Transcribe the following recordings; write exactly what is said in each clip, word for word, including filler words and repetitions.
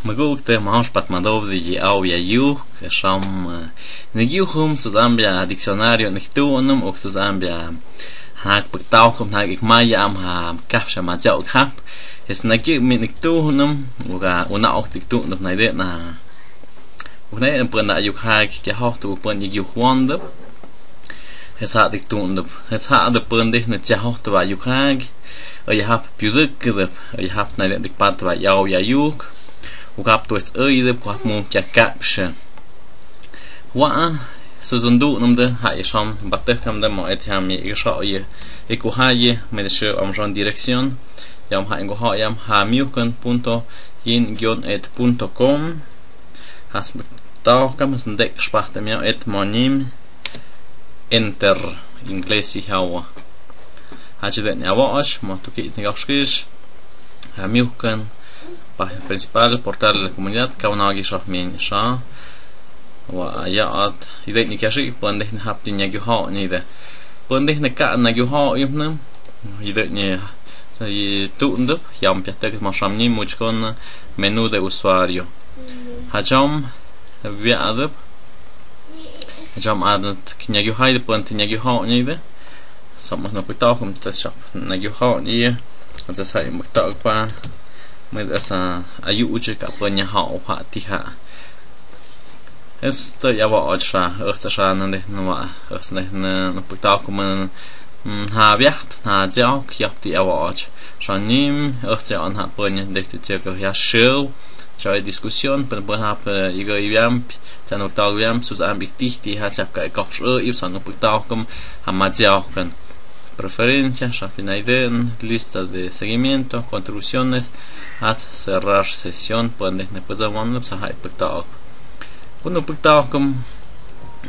Maguuk teh maos pat madob di gi au ya yuk, sham, eh, nigiuhum sus ambia diccionario niktuunum, uk sus ambia hak pagtaukum hak ikmaya am ha kafsha ma jau khap. Es nagi mi niktuunum, uga una ok niktuunum naide na. Uknai pun na yuk hak kia hok tu pun yuk wondup. Hesa dik tundep, hesa de pun dih ne tiahoh twa yuk hag. Aya hap piuduk dep, aya hap na dik pat twa yau ya yuk. Ukap tu ets ey dep kuap mu kia kapshe. Wa, suzundu nam de, ha i sham, batek kam de mo et ham i sha ye. Iku ha ye, me de shu am shon dirección. Yam ha ingo ha yam ha miukan punto yin guion et punto com. Has tau kam has ndek spah te mio et monim. Enter, inglés i hawa. Hachi den ya wa'ash, mo tuki ni gapshkish. Ha miukan, página principal, portal de la comunidad, kauna gi shah min shah. Wa ya at, i den ni kashi, pun dih ni hap tin ya gyuho ni de. Pun dih ni ka na gyuho yum nam. I den ni, i tu ndup, yam piatek mo sham ni muchkon menú de usuario. Hachom, Wiadup. Jom adat kniagiuhai de pun tniagiuhau ni de. Som mas no pagtaukum tas chap nagiuhau ni. Asa sai pagtaupa. Med asa ayu uche ka pun nya hau pa tiha. Esta ya wa och sha, esta sha na de no wa, esta na no pagtaukum, mm, ha wiat, na jauk, ya ti ya wa och. Sha nim, esta ya na pun de ti ya show. Chai diskusión, pero pues ha, pero igo i wiamp, chan uktau wiamp, sus amp iktih ti ha chap ka kof, i san uktau kum ha maziau kan. Preferencia, sha finaiden, lista de seguimiento, contribuciones, at cerrar sesión, pueden ne pues awan sa ha uktau. Kun uktau kum,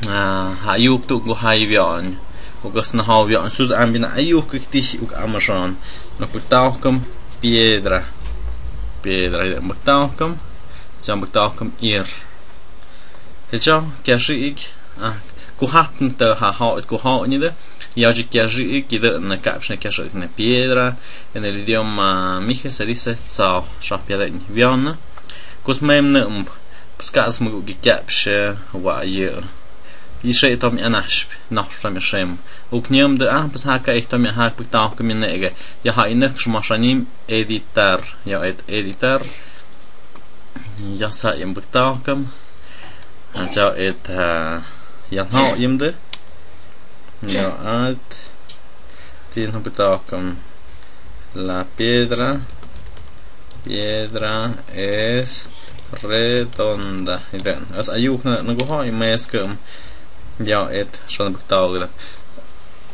ah, ha yuk tu go ha i wian. Ukas na ha wian, sus amp na ayuk iktih uk amason. Uktau kum piedra. Piedra, uktau kum. Jam bak tau kam ir. He chau, kia ri ik. Ah, ku hap nta ha hau, ku hau ni de. Ya ji kia ri ik, ki de na kap shna kia ri ik na piedra. En el idioma mije se dice tsau, sha piedra ni viona. Kus mem ne um, pues ka as mu ki kap she wa ye. I she tom ya nash, nash tom ya shem. Uk niam de, ah, pues ha ka ik tom ya ha, bak tau kam ne ge. Ya ha inek shma shanim editar. Ya et editar. Ya sa yam bak tau kam. Acha et, ah, ya no yam de. Ya at. Tin bak tau kam. La piedra. Piedra es redonda. Iden. As ayuk na, na go ha i mes kam. Ya et. Shan bak tau kam.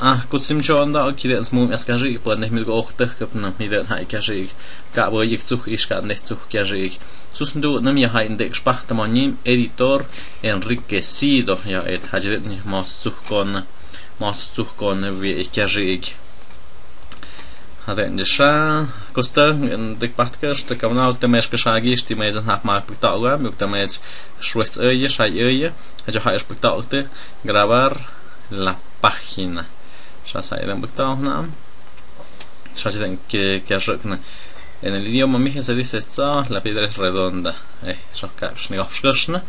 Ah, kutsim chonda, ok, kide smu mi aska ri, pun ne mi go ok tek kap na, mi den hai kia ri, ka bo yik tsuk, ish ka ne tsuk kia ri. Sus ndu nam ya hai ndek spah tamo nim editor enriquecido, ya et hajret ni mos tsuk kon, mos tsuk kon vi kia ri. Haden de sha, kosta, ndek pat ka, sta kamna, ok, te mes ka sha gi, sti mes han hap mak pik ta uga, mi ok te mes shwets eye, shai eye, hajo hai pik ta ok te, grabar, la página. Sha sa idan bak tau na. Sha ji den ke, ke røk na. En el idioma mije se dice tsau, la piedra es redonda. Eh, sha ka, shni gaf shkashna.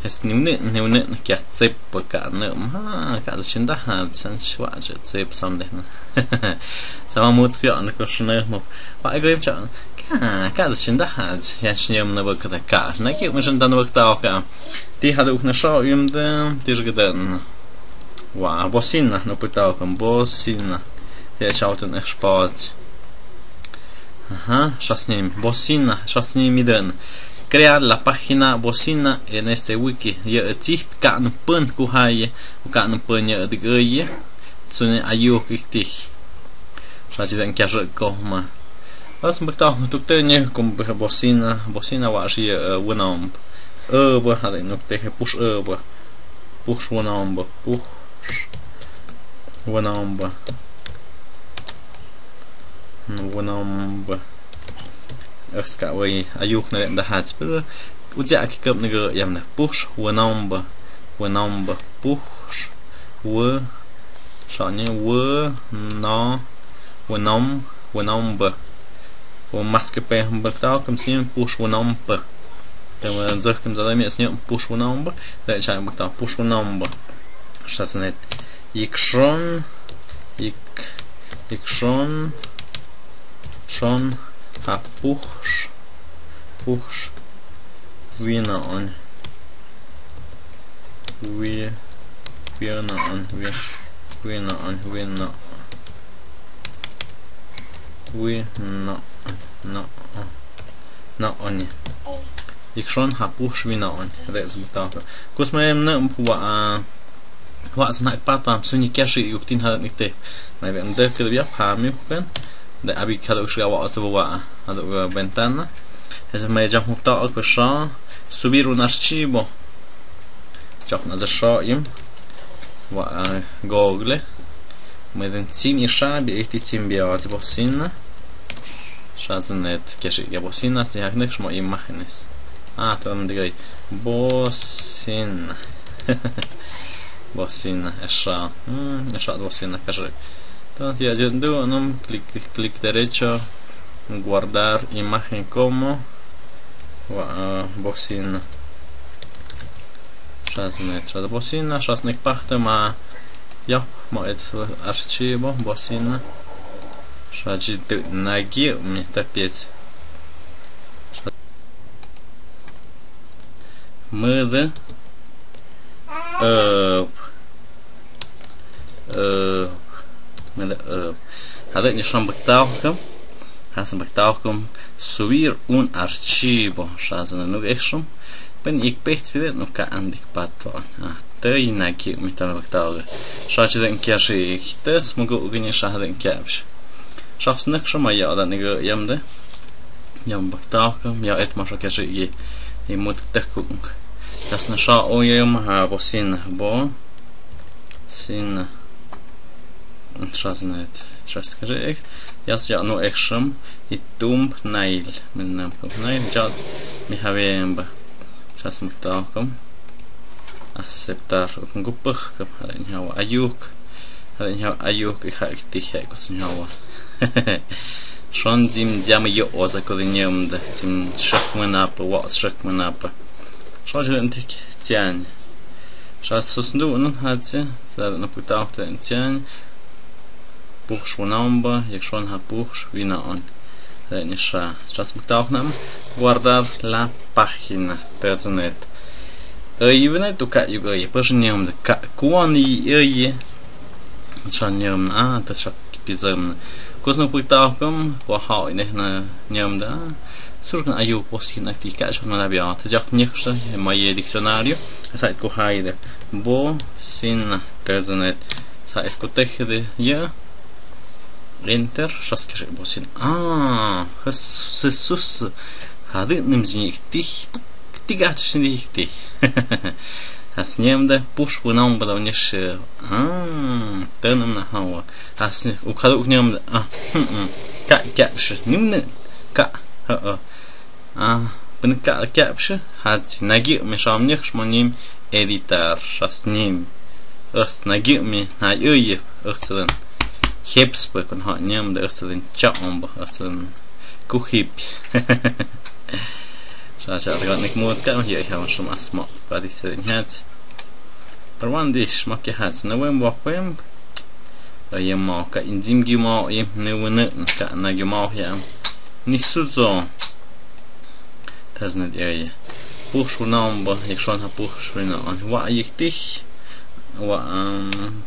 Es ni une, ni une, kia tsep ka na. Ma, ka da shinda ha, san shwa, tsep sam de na. Sama muts pia na ko shna mo. Wa go im cha. Ka, ka da shinda ha, ya shni na bak da ka. Na ki mo shinda na bak tau ka. Ti ha du na sha im de, ti røk den. Wa, bocina, no putao con bocina. He echado un espacio. Aha, shasnim, bocina, shasnim iden. Crea la página bocina en este wiki. Ya tsip ka nupun kuhaye, ka nupun ya digeye. Tsune ayuk iktih. Sha ji den kia røk ko ma. As mbak tao tuk te nye kum bocina, bocina wa shi, eh, wenamp. Eh, ba, ha den nuk te he push, eh, ba. Push wenamp, push wenamp. Wenamp. As ka wei ayuk na den da hats, pero uja ki kap na go yam na. Push wenamp, wenamp, push. Wë, shani wë, na, wënam, wënam bë. Wë mas ke pe mbë ktau kem sim push wënam bë. Tøm zøk tøm zada mi snium push wanaumba. Dek cha mak ta push wanaumba. Shatnet. Yik shon. Yik, yik shon. Shon. Ha push. Push. Wina on. Wi, wina on. Wi, wina on. Wina. Wi, na, na, na, oni. Yik shon ha push wina on. Dek sa mak ta. Kus ma em na wa, ah, wa snak pata suni kiashi yuk tin ha nite. Na de ndek de ya pa mi kan. De abi kada ushga wa sa wa. Ado ventana. Es me ya mak ta ko sha. Subir un archivo. Chok na za sha im. Wa, ah, Google. Me den sin i sha bi iti sin bi a bocina. Shatnet kiashi ya bocina si haknek shmo imágenes. Ah, ta me digai. Bocina. Bocina, esha. Mm, esha bocina, kashi. Entonces, ya yendo, no, clic, clic derecho, guardar imagen como, wa, ah, bocina. Shatnet, shat bocina, shatnek pahte ma, ya, ma et archivo, bocina. Shat tu nagi mi ta piec. Møde. Øp. Øp. Møde øp. Hadø ni sham baktaukum. Has baktaukum. Subir un archivo. Shazan nuk ekshum. Pen ik pech video nuk ka andik pato. Ah, tøy na ki mi tan baktauga. Shachi den kiashi ik tes mugu gini shah den kiash. Shaps nuk shum ya da ni yamde. Yam baktaukum. Ya et ma shakiashi i. I mut tekung. Yas na sha o yam ha bocina. Bocina. Shaznet. Shaskirek. Yas ya no ekshum. I tumb nail. Min nam tumb nail. Jat mi havemba. Shas mak taukum. Aceptar. Ukun gupuk. Kum hada nyawa ayuk. Hada nyawa ayuk. Iha ikti ha kus nyawa. Shon zim zam yo oza ko nyamda. Zim shak manapa. Wa shak manapa. Shon zim tik tian. Shas susndu nan hatse. Sa na putau tian. Push wanaumba, yek shon ha push wina on. Dek ni sha. Shas mak taukum. Guardar la página. Tø zanet. Øy wina tu ka yuk øy. Pues nyam de ka. Kuan i øy. Sha nyam na. Ah, ta sha pizam na. Kus nuk puk taukum. Kua hau ine na nyam da. Sur kan ayu posin akti ka shon na bia. Ta jak nyek sha. Ma ye diccionario. Sa it ku hai de. Bocina. Tø zanet. Sa it ku tek de. Ya. Enter, shaskirek bocina. Ah, Jes-, Jesus. Hadø nim zin iktih. Iktih ah zin iktih. Has nyam da push wanaumba da nyesh. Ah, tø nam na hawa. Has u khadø nyam da. Ah, hmm, hmm. Ka, ka, sh, nim ne. Ka, ha, ha. Ah, pynka kapsha, hat si nagi mi sham nyek shmo nim editar shas nim. Øs nagi mi na yøye, øs den. Heps pwe kun ha nim de øs den chaomba, øs den kuhip. Sha sha de nik mus ka mi yøye ha shmo asmo, pa di se den hat. Parwan dish, ma ke hat, na wem wak wem. Øye mao ka inzim gi mao, im ne wene ka na gi mao ya. Ni suzo. Taznet øye. Push wanaumba, yek shon ha push wanaumba. Wa yek tih. Wa, um,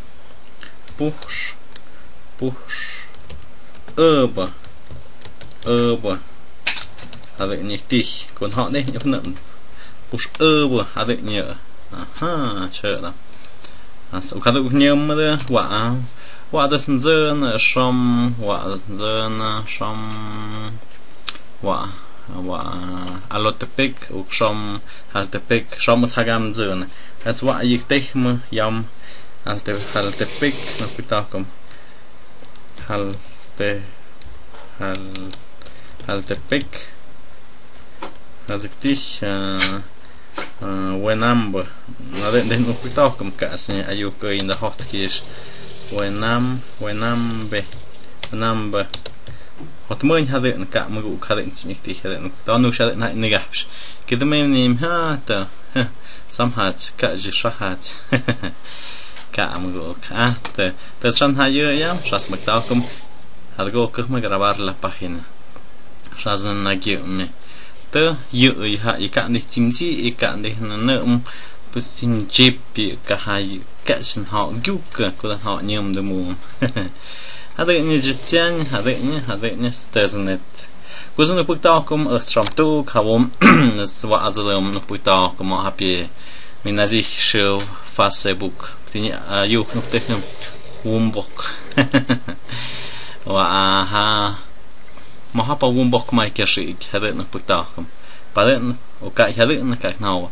push. Push. Øba. Øba. Hadø ni tih. Kun ha ne, yek na. Push øba, hadø ni. Aha, chø da. As, u khadø u nyam de, wa, wa da snzøn, shom, wa da snzøn, shom, wa, wa, Alotepec, u shom, Alotepec, shom, u sagam zøn. As wa yik teh mu, yam, Alte-, Alotepec, no pitakum. Alte-, Al-, Alotepec. Aziktih, ah, ah, Wenamba. Na den, den upitakum ka asni ayuk inda hot kish. Wenam-, Wenambe. Wenamba. Ot møn hadø na ka møgu ka hadø na tsmik ti hadø na ta nu hadø na ni gapsh. Kidø me ni ha ta. Sam hat ka ji sha hat. Ka møgu ka ta. Ta san ha yø yam, sas mak ta kum. Hadø go ka ma grabar la página. Sas na gi me. Ta yø ha i ka ni tsimji i ka ni na na um. Pues tsimji pi ka ha yø. Ka sin ha gyuk ka ku da ha nyam de mu. Hadø ni jitsian, hadø ni, hadø ni stesnet. Kusun upuk ta kum, eh, sram tu, kawom, swa azalum upuk ta kum, happy. Mina zi shu Facebook. Tini, ah, yuk nuk te kum. Wumbok. Wa, aha. Mo hapa wumbok mai kya shi, hadø nuk upuk ta kum. Padø, o ka hadø na ka nawa.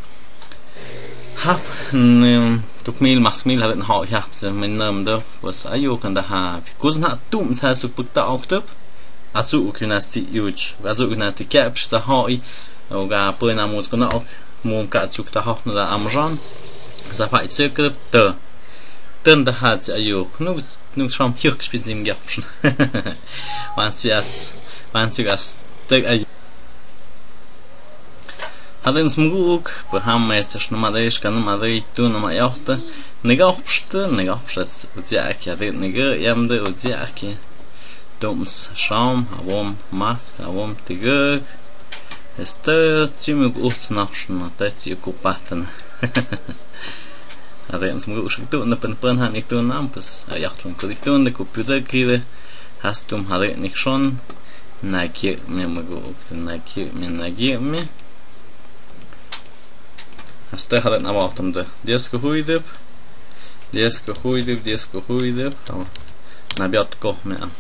Hap, nim, tuk mil, mas mil, hadø na ho, hap, se, min nam do, was ayo kan da ha. Kusun ha tum, sa su upuk ta ok tup. Atsu ukinasti yuj, atsu ukinasti kep, sa hoi, oga pwena mut kuna ok, mum ka atsu ta ho, na da amran, sa fa itse kep, te, ten da hat si ayuk, nuk, nuk sham hiuk spinzim gap. Wan si as, wan si as, te ay. Hadin smuguk, paham mester na madeish, kan madei, tu na mayohta, negahpst, negahpst, uziaki, hadin nega, yam de uziaki. Dums sham, awom mask, awom tigøg. Este, tsimug ut nahshna, te tsi okupatna. Hadin smuguk shaktu, na pen pen han iktu nam, pues, ayahtlun kudiktun, de kupudakide. Hastum hadin nikshon. Nagi me muguk, nagi me, nagi me. Hasta hadin awahtum de. Dios ko huidip. Dios ko huidip, Dios ko huidip. Nabiat ko me am.